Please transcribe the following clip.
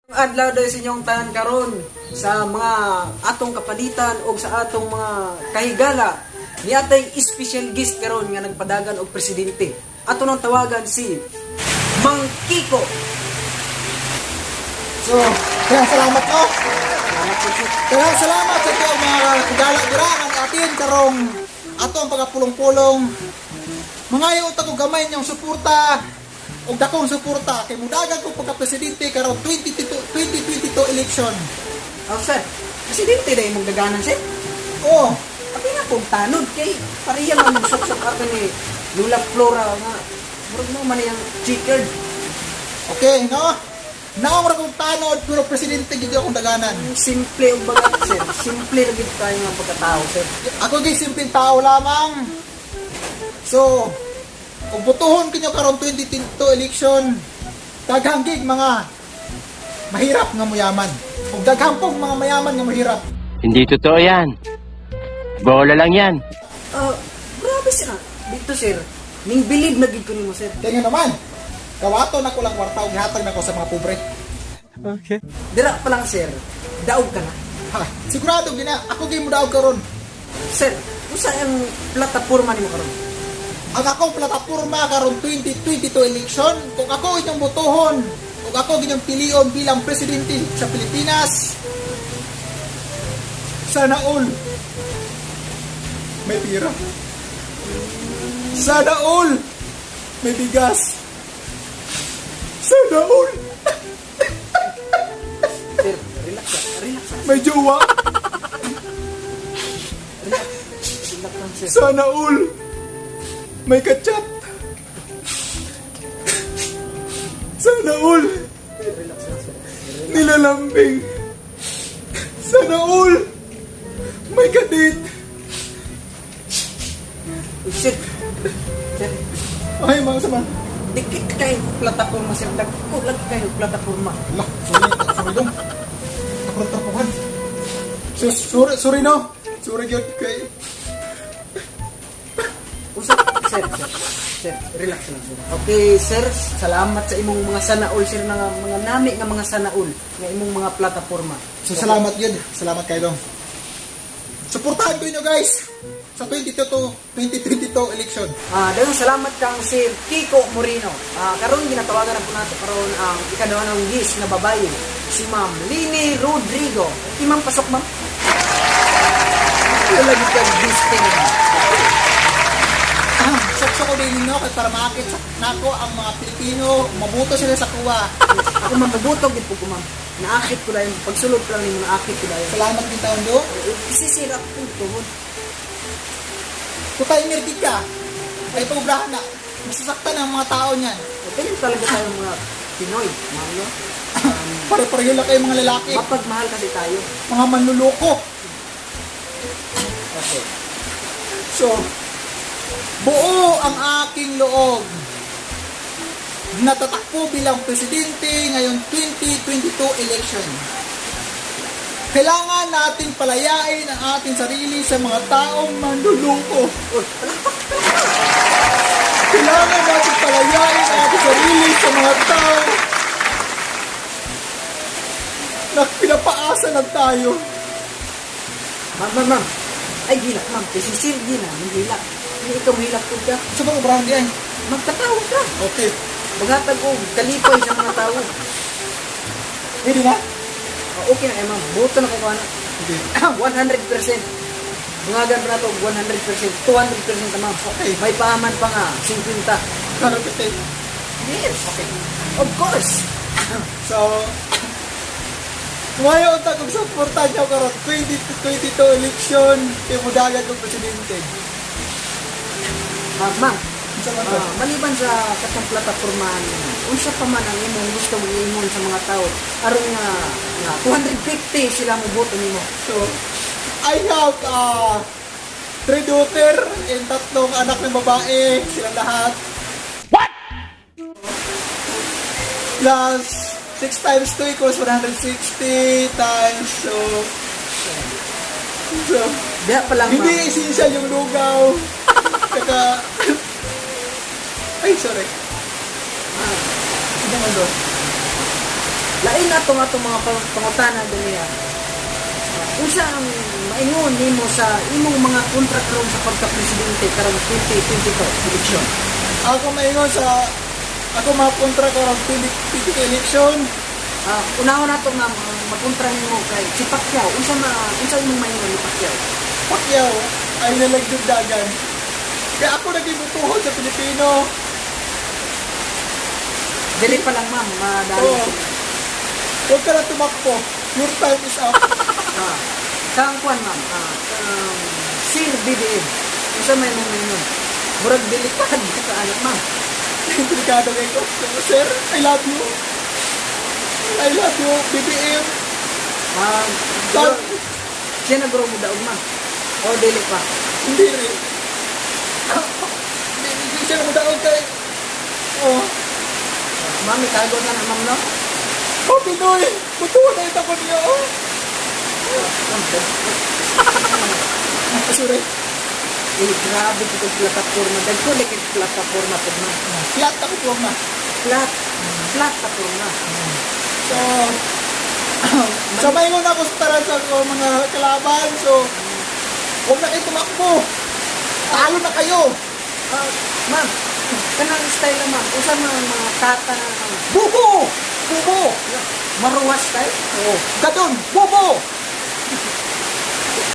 Adlaw daw sa inyong tanan karon sa mga atong kapalitan o sa atong mga kahigala. Ni atay special guest karon nga nagpadagan og presidente. Ato nang tawagan si Mang Kiko. So, kaya salamat ko. Salamat po, sir. Kaya salamat sa ito mga kagala dira ang atin karong ato ang pagapulong-pulong. Mangayo ta ko gamay niyong suporta og dakong suporta kay mudagan ko pagka presidente karong 2022 2022 election. Oh, sir, presidente na imong daganan, sir. Oh, Abi na kong tanod kay pareha man magsuksok ato ni Lula Flora nga. Murag mo man iyang chicken. Okay, no? Naong ra kong tanod pero presidente gid akong daganan. Simple og bagat, sir. Simple ra gid tayo nga pagkatao, sir. Ako gyud simpleng tao lamang. So, kung botohon kinyo karon 2022 election, daghang gig mga mahirap nga muyaman. Ug daghang pong mga mayaman nga mahirap. Hindi totoo yan. Bola lang yan. Ah, grabe sir. Dito, sir. Ning bilib na gid ko nimo, sir. Kaya nga naman, kawato na ko lang kwarta ug gihatag na ko sa mga pobre. Dira pa lang, sir. Daog ka na. Ha, sigurado gina ako gyud mo daog karon. Sir, usa ang plataporma nimo karon? Ang akong plataporma karon 2022 election, kung ako inyong botohon, ug ako inyong pilion bilang presidente sa Pilipinas, sana all may pira. Sana all may bigas. Sana all Sir, relax ka. Relax ka. may jowa. Relax. Relax lang, sir. Sana all may kachat. Sana all Relax lang, sir. nilalambing. Sana all may kadate. Uy, sir. Sir, Ay, mga sama. dikit kayo plataporma, sir. Dagko lang kayo plataporma. Lah, sorry, sorry dong. Taprot-tapuhan. So, sorry, sorry no. Sorry gyud kay Usa, sir, sir. Sir, relax lang, sir. Okay, sir, salamat sa imong mga sanaol, sir, nga mga nami nga mga sanaol nga imong mga plataporma. So salamat gyud. Salamat kayo dong. Suportahan ko inyo guys sa 2022 2022 election. Ah, daghang salamat kang Sir Kiko Moreno. Ah, karon ginatawagan na po nato karon ang ikaduha ng gis nga babae, si Ma'am Lini Rodrigo. Okay, ma'am, pasok, ma'am. Wala gyud kang gisting. Sukso ko din ninyo kay para maakit sa nako ang mga Pilipino, mabuto sila sa kuwa. Ako ma'am, mabutog gid po ko, ma'am. Naakit ko dayon pagsulod ko lang nimo naakit ko dayon. Salamat din taon do. Isisira ko tuhod. Kung tayo ngirtig ka, ay paubrahan na. Masasaktan ang mga tao niyan. Ganyan talaga tayo mga Pinoy, ma'am, no? Pare-pareho lang kayo mga lalaki. Mapagmahal kasi tayo. Mga manluloko. Okay. So, buo ang aking loob. Natatakbo bilang presidente ngayon 2022 election. Kailangan natin palayain ang ating sarili sa mga taong manluloko. Kailangan natin palayain ang ating sarili sa mga tao na pinapaasa lang tayo. Ma'am, ma'am, ma'am. Ay, gilak, ma'am. Kasi sir, gina, manghilak. Hindi ikaw mahilak po ka. Sa mga brand yan. Magkatao ka. Okay. Maghatag og kalipay sa mga tao. Ready na? Ah, okay na eh, ma'am. Buto na ko na. Okay. 100%. Bungagan pa na to, 100%. 200% na, ma'am. Okay. May paaman pa nga, 50. 150. Yes. Okay. Of course. So, ngayon ta kung suporta niyo karon 2022 election kay mudagan kong presidente. Ah, ma'am, Unsa man to? ah, maliban sa katong plataporma, unsa pa man ang imong gusto mong imon sa mga tao aron nga, nga 250 sila mo boto nimo? So, I have three daughter and tatlong anak ng babae, sila lahat. What? Plus 6 times 2 equals 160 times so Diha pa lang, hindi ma'am. essential yung lugaw. Saka, ay, sorry. Ano man to? Lain na itong atong mga pangutana niya. Unsa ang maingon nimo sa imong mga kontra karon sa pagka-presidente karong 2022 election? Ako maingon sa ako mga kontra karong 2022 election. Unahon nato nga makontra nimo kay si Pacquiao. Unsa imong maingon ni Pacquiao? Pacquiao ay nalagdugdagan. Kaya ako naging butuhon sa Pilipino. Dili pa lang, ma'am, madali. Oo. Huwag ka na tumakbo. Your time is up. Kang kuan, ma'am, Sir BBM. Unsa may imong maingon? Murag delikado ka anak, ma'am. Delikado kayo ko. Sir, I love you. I love you, BBM. Siguro, siya nagro mo daog, ma'am. O dili pa. Hindi rin. Hindi siya namudaog kay. Oh, Ma'am, ikago na na, ma'am, no? Oh, Pinoy! Butuhon na ito ko niya, oh. Ma'am, Ah, sorry. eh, grabe ko itong plataforma. Dagko na kay plataforma po, ma'am. Flat ako po, ma. Flat. Plataforma. So, so maingon ako sa taran sa ako mga kalaban. So, huwag na kayo tumakbo. Talo na kayo. Ma'am, kanang style na, ma'am. Usa mga mga kata na, ma'am. Bubo! Bubo! Maruwas style? Oh, gadon, bobo!